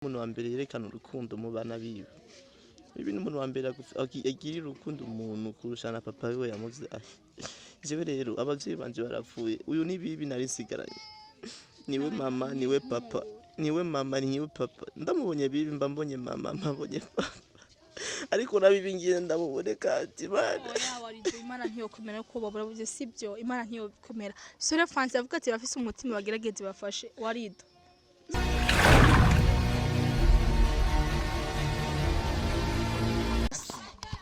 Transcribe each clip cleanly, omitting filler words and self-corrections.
Umuntu wa mbere yerekana urukundo mu bana biwe. Bibi ni umuntu wa mbere agirira urukundo umuntu kurusha na papa wiwe yamuvyaye. Jewe rero abavyeyi banje barapfuye, uyu ni Bibi nari nsigaranye. Niwe mama, niwe papa, niwe mama, niwe papa. Ndamubonye Bibi mba mbonye mama, mba mbonye papa. Ariko na Bibi ngiye ndamubone kandi Imana. Oya Waridu, Imana ntiyokwemera ko babura buvye, sibyo? Imana ntiyokwemera. Sore Fancy avuga ati bafise umutima, bagerageze bafashe Waridu.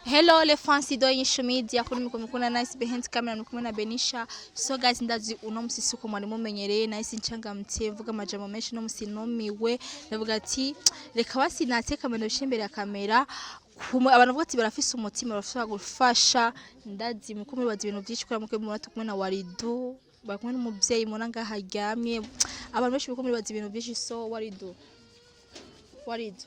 Hello le fancy do Inyishu Media, kuri mikoro mukuna Nice, behind camera ni kumwe na Benisha. So guys, ndazi uno musi siko mwari mumenyereye Nice nchangamtse mvuga amajambo menshi. No musi numiwe, ndavuga ati reka basi natse kamera bishe imbere ya kamera. Abantu bavuga ati barafise umutima, barashobora gufasha. Ndazi muko mubaza ibintu byinshi kubera muko mubona turi kumwe na Waridu, bari kumwe n'umuvyeyi mubona ngaha aryamye. Abantu benshi muko mubaza ibintu byinshi. So Waridu, Waridu,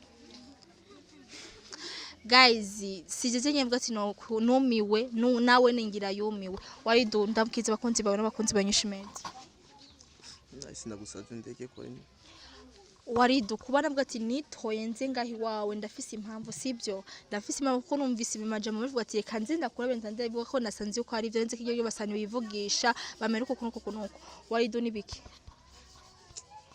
guys, sijeze nyemvuga ati no numiwe nawe ningira yumiwe. Waridu, ndamkiza abakunzi bawe n'abakunzi ba Inyishu Media. Nice, ndagusavye ndeke kora. Waridu, kuba navuga ati nitoye nze ngaho iwawe, ndafise impamvu, sibyo? Ndafise impamvu kuko numvise ibimajambo bivuga ati reka nze ndakurabe, nze ndavuga ko nasanze yuko ari ibyo nze ko ibyo basanye bivugisha bamera uko kunuko kunuko. Waridu, nibiki?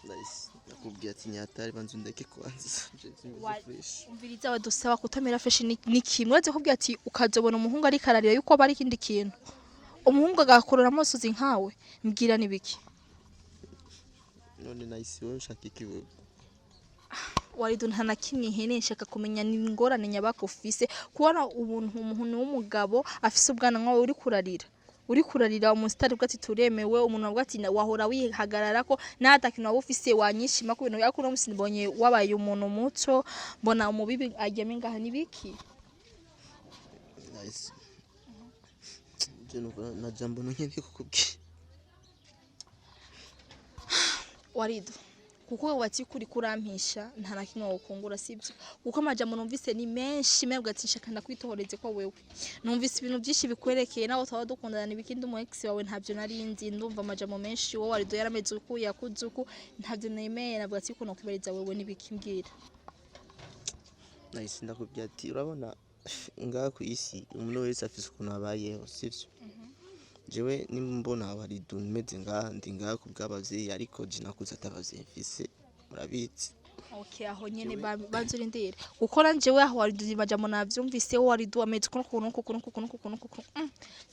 Nice, nakubwiye ati nyatari, banza undeke kwanza. Je simeze fresh. Umviriza, badusaba kutamera fresh ni kimwe uretse kubwira ati ukazobona umuhungu ariko ararira yuko aba ari ikindi kintu, umuhungu agakurura amosozi nkawe. Mbwira, nibiki? None Nice, wowe ushaka iki wewe? Waridu, nta na kimwe nkeneye. Nshaka kumenya ni ingorane nyabako ufise, kubona umuntu w'umugabo afise ubwana nkawe uri kurarira, uri kurarira umusitari uvuga ati turemewe, umuntu avuga ati wahora wihagarara ko nta kintu waba ufise wanyishima ku bintu, ariko uno musi mbonye wabaye umuntu muto, mbona umubibi aryamye ngaha, nibiki? Nice, je numva na jambo nkeneye kukubwira. Waridu, kuko wati kuri kurampisha, nta na kimwe wokungura, sibyo? Kuko amajambo numvise ni menshi, mwebwe ati nshaka ndakwitohoreze ko wewe numvise ibintu byinshi bikwerekeye nawe twaba dukundana, nibikindi umu ex wawe ntabyo nari nzi. Ndumva amajambo menshi, wowe Waridu yarameze uku, yakuze uku, ntabyo nemeye. Navuga ati kuno kwibariza wewe nibiki, mbwira. Nice, ndakubwira ati urabona ngaha ku isi umuntu wese afise ukuntu abayeho, sivyo? Jewe nimbona Waridu meze ngaha, ndi ngaha ku bw'abavyeyi, ariko je nakuze atabavyeyi mfise, murabizi. Okay, aho nyene banza urindire gukora njewe aho. Waridu, amajambo navyumvise, Waridu ameze uku nuku nuku nuku nuku nuku nuku.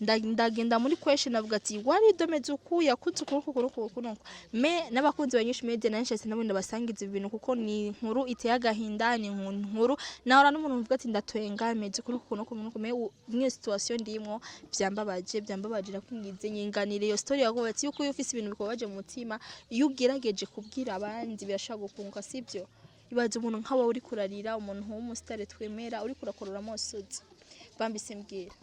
Ndagenda muri question, navuga ati Waridu ameze uku, yakuze uku nuku nuku nuku nuku. Me n'abakunzi ba Inyishu Media nanshatse nabo ndabasangiza ibintu kuko ni inkuru iteye agahinda, ni inkuru nahora n'umuntu mvuga ati ndatwenga, ameze uku nuku nuku nuku. Me mwe situation ndimwo byambabaje, byambabaje. Nakwingize nyinganire iyo story yawe ati yuko iyo ufise ibintu bikubabaje mu mutima, iyo ugerageje kubwira abandi birashobora gukunguka, sibyo? Ibaze umuntu nkawe uri kurarira, umuntu w'umusitari twemera, uri kurakorora amosozi bambise, mbwira.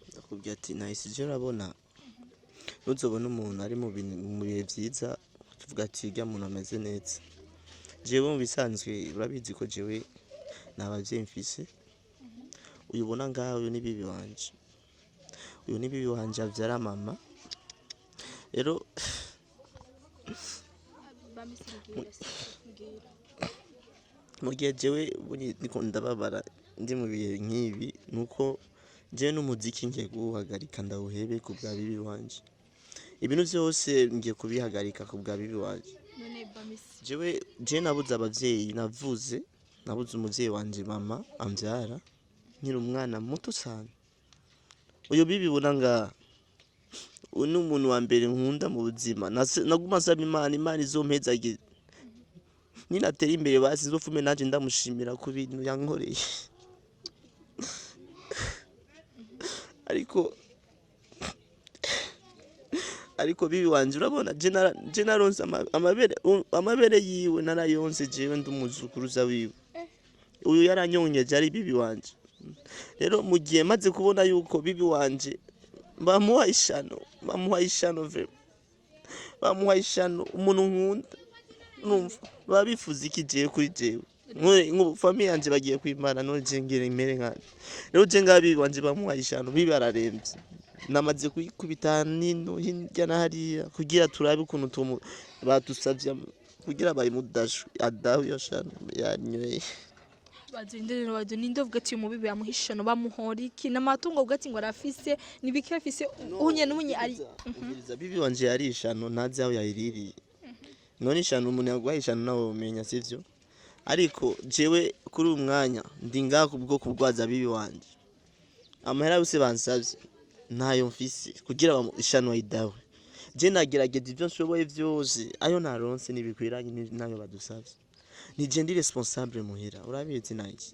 Ndakubwira ati Nice, je urabona ntuzobona umuntu ari mu mu bihe vyiza tuvuga ati urya muntu ameze neza. Jewe mu bisanzwe urabizi ko jewe nta bavyeyi mfise. Uyu ubona ngaha, uyu ni Bibi wanje, uyu ni Bibi wanje avyara mama. Rero Bambise, mbwira, mbwira. Mu gihe jewe buri ndiko ndababara, ndi mu bihe nk'ibi, nuko jewe n'umuziki ngiye kuwuhagarika, ndawuhebe ku bwa Bibi wanje. Ibintu vyose ngiye kubihagarika ku bwa Bibi wanje. None bambise. Jewe je nabuze abavyeyi, navuze nabuze umuvyeyi wanje mama amvyara nkiri umwana muto cane. Uyu Bibi ubona ngaha, uyu ni umuntu wa mbere nkunda mu buzima. Naguma nsaba Imana, Imana izompezagire ninatera imbere, basi nzofume nanje ndamushimira ku bintu yankoreye. Ariko Bibi wanje, urabona je naronse amabere, amabere yiwe narayonse, jewe ndi umuzukuruza wiwe. Uyu yaranyonkeje ari Bibi wanje. Rero mu gihe maze kubona yuko Bibi wanje bamuha ishano, bamuha ishano vraiment, bamuha ishano umuntu nkunda, numva baba bifuza iki jewe kuri jewe? Nk'ubu famille yanje bagiye kwimana, none je ngire imere nkanje? Rero je ngaha Bibi wanje bamuha ishano, Bibi araremvye, namaze kuyikubita nino hirya na hariya kugira turabe ukuntu badusavye. Kugira bayimudashwe adahu iyo shano yanyweye. Bazindere bazo ninde uvuga ati umubibi yamuhishano bamuhora iki n'amatungo uvuga ati ngo arafise nibiki afise unye n'unye ari? Umviriza, bibi wanje yari ishano, ntazi aho yayiririye. None ishano, umuntu yaguhaye ishano nawe womenya, sivyo? Ariko jewe kuri uyu mwanya ndi ngaha kubwo kurwaza bibi wanje. Amahera yose bansavye ntayo mfise kugira ishano ayidawe. Je nagerageza ivyo nshoboye vyose, ayo naronse ntibikwiranye n'ayo badusavye. Ni je ndi responsable muhira, urabizi nanje.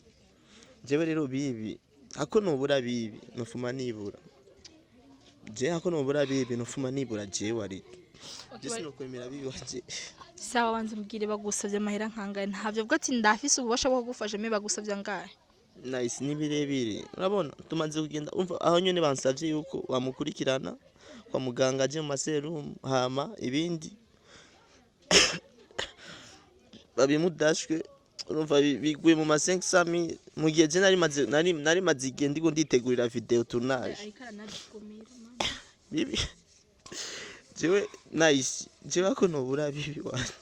Jewe rero bibi ako nobura, bibi nofuma nibura. Je ako nobura bibi nofuma nibura jewe, ariko je sinokwemera bibi wanje. Sawa, banza umbwire, bagusavye amahera nkangahe? Ntavyo uvuga ati ndafise ububasha bwo kugufasha, me bagusavye angahe? Nice, ni birebire. Urabona tumaze kugenda, umva aho nyene bansavye yuko bamukurikirana kwa muganga, aje mu maserumu, hama ibindi babimudashwe. Urumva biguye mu ma 500,000, mu gihe je nari maze igihe ndiko nditegurira video tournage. Ariko aranabigomera. Bibi jewe, nice, jewe ako nobura bibi wanje,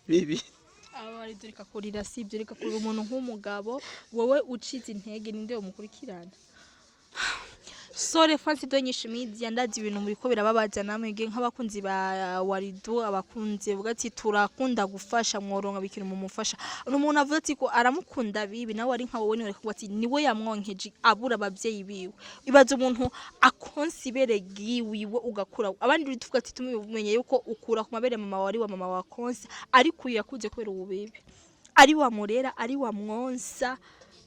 bibi. Aba ari reka kurira, sibyo? Reka kurira. Umuntu nk'umugabo wowe ucitse intege, ninde umukurikirana? Sore fansi do nyinshi media, ndazi ibintu muriko birababaza namwe nk'abakunzi ba Waridu, abakunzi bavuga ati turakunda gufasha, mworonka bikintu mumufasha. Umuntu avuga ati ko aramukunda bibi, nawe ari nka wowe niwe kuvuga ati niwe yamwonkeje abura abavyeyi biwe. Ibaze umuntu akonsa ibere ryiwiwe ugakura, abandi tuvuga ati tumenye yuko ukura ku mabere mama wari wa mama wa konsa, ariko uyu yakuze kubera ububibi ari wamurera, ari wamwonsa.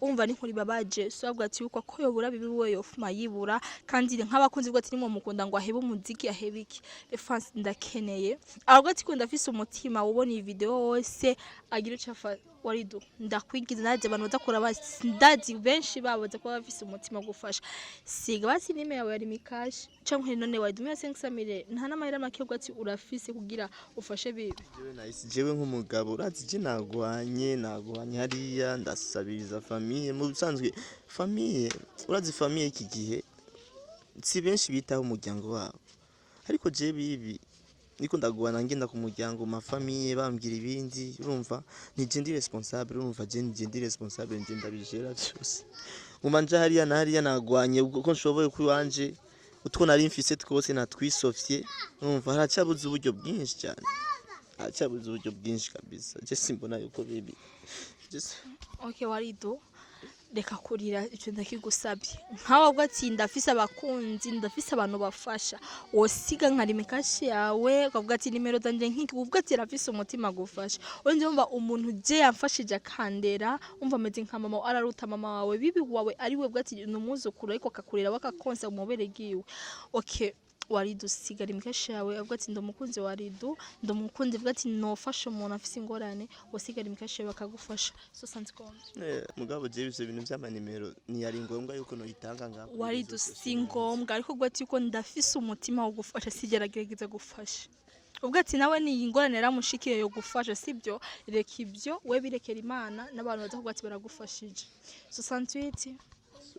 Umva ni nkuri babaje. So avuga ati yuko ko yobura bibi we yofuma yibura, kandi nk'abakunzi bwo ati nimwe mukunda ngo ahebe umuziki, ahebe iki. Fans ndakeneye avuga ati ko ndafise umutima ubona iyi video wose agira ico afa. Waridu, ndakwigiza, ndazi abantu bazakora basi, ndazi benshi babo baza kuba bafise umutima wo gufasha. Siga basi nime yawe yari mikashi canke none Waridu mya 500,000 nta n'amahera make ubwo ati urafise kugira ufashe bibi? Jewe nahise, jewe nk'umugabo, urazi je nagwanye hariya, ndasabiriza famille. Mu bisanzwe famille, urazi famille iki gihe si benshi bitaho umuryango wabo, ariko je bibi niko ndagwana, ngenda ku muryango ma famille bambwira ibindi. Urumva ni je ndi responsable, urumva je ni je ndi responsable, nje ndabijera byose. Nguma nja hariya na hariya, nagwanye uko nshoboye kwiwanje, utwo nari mfise twose natwisofye. Urumva haracabuze uburyo bwinshi cyane, haracabuze uburyo bwinshi kabisa. Je simbona yuko bibi Okay Waridu, reka kurira, icyo ndakigusabye. Nkawe ubwo ati ndafise abakunzi, ndafise abantu bafasha, wosiga nka rimikashi yawe, ukavuga ati nimero zanje nkiki, uvuga ati rafise umutima gufasha. Wende umva umuntu je yamfashije akandera, umva ameze nka mama, araruta mama wawe. Bibi wawe ari we ubwo ati ni umwuzukuru, ariko akakurera wakakonsa umubere giwe. Okay Waridu, sigara imikasha yawe, avuga ati ndi umukunzi wa Waridu, ndi umukunzi, avuga ati nofasha umuntu afise ingorane, wosigara imikasha yawe bakagufasha. So sanzi kombe. Mugabo je ivyo bintu vy'amanimero ntiyari ngombwa yuko noyitanga ngaho. Waridu, si ngombwa, ariko ubwo ati yuko ndafise umutima wo gufasha, sigeragerageza gufasha. Ubwo ati nawe ni ingorane yaramushikiye yo gufasha, sibyo? Reka ibyo we birekera Imana n'abantu baza kuvuga ati baragufashije. 68.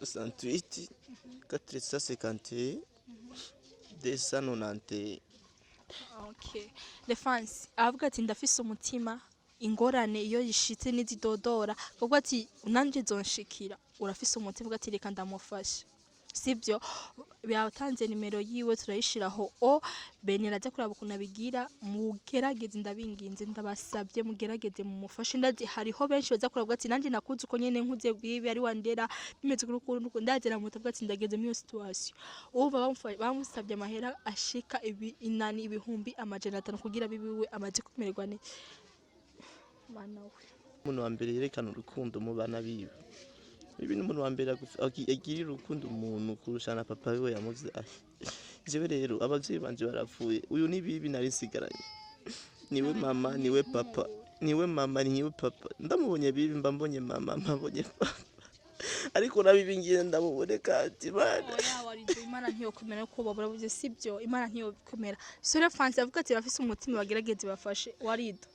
68 451 290. Okay. Defense avuga ati ndafise umutima, ingorane iyo yishitse n'izidodora, kuko ati nanje zonshikira. Urafise umutima uvuga ati reka ndamufashe, sibyo? Yatanze nimero yiwe, turayishiraho. O bene arajya kuraba ukuntu abigira. Mugerageze, ndabinginze, ndabasabye, mugerageze mumufashe. Ndazi hariho benshi baza kuraba ati nanjye nakuze uko nyene nkuze bwibi ari wandera bimeze kuri ukuntu, ndagera mu utavuga ati ndageze muri iyo situation. Ubu bamusabye amahera ashika ibi inani 500,000 kugira bibiwe amaze kumererwa neza. Mana we! Umuntu wa mbere yerekana urukundo mu bana biwe, ibi ni umuntu wa mbere agirira urukundo umuntu kurusha na papa wiwe yamuvyaye. Jewe rero abavyeyi banje barapfuye, uyu ni bibi nari nsigaranye, niwe mama niwe papa, niwe mama niwe papa. Ndamubonye bibi mba mbonye mama, mbonye papa, ariko na bibi ngiye ndamubone kandi Mana. Oya Waridu, Imana ntiyokwemera ko babura buze, sibyo? Imana ntiyokwemera. Sore France avuga ati bafise umutima, bagerageze bafashe Waridu.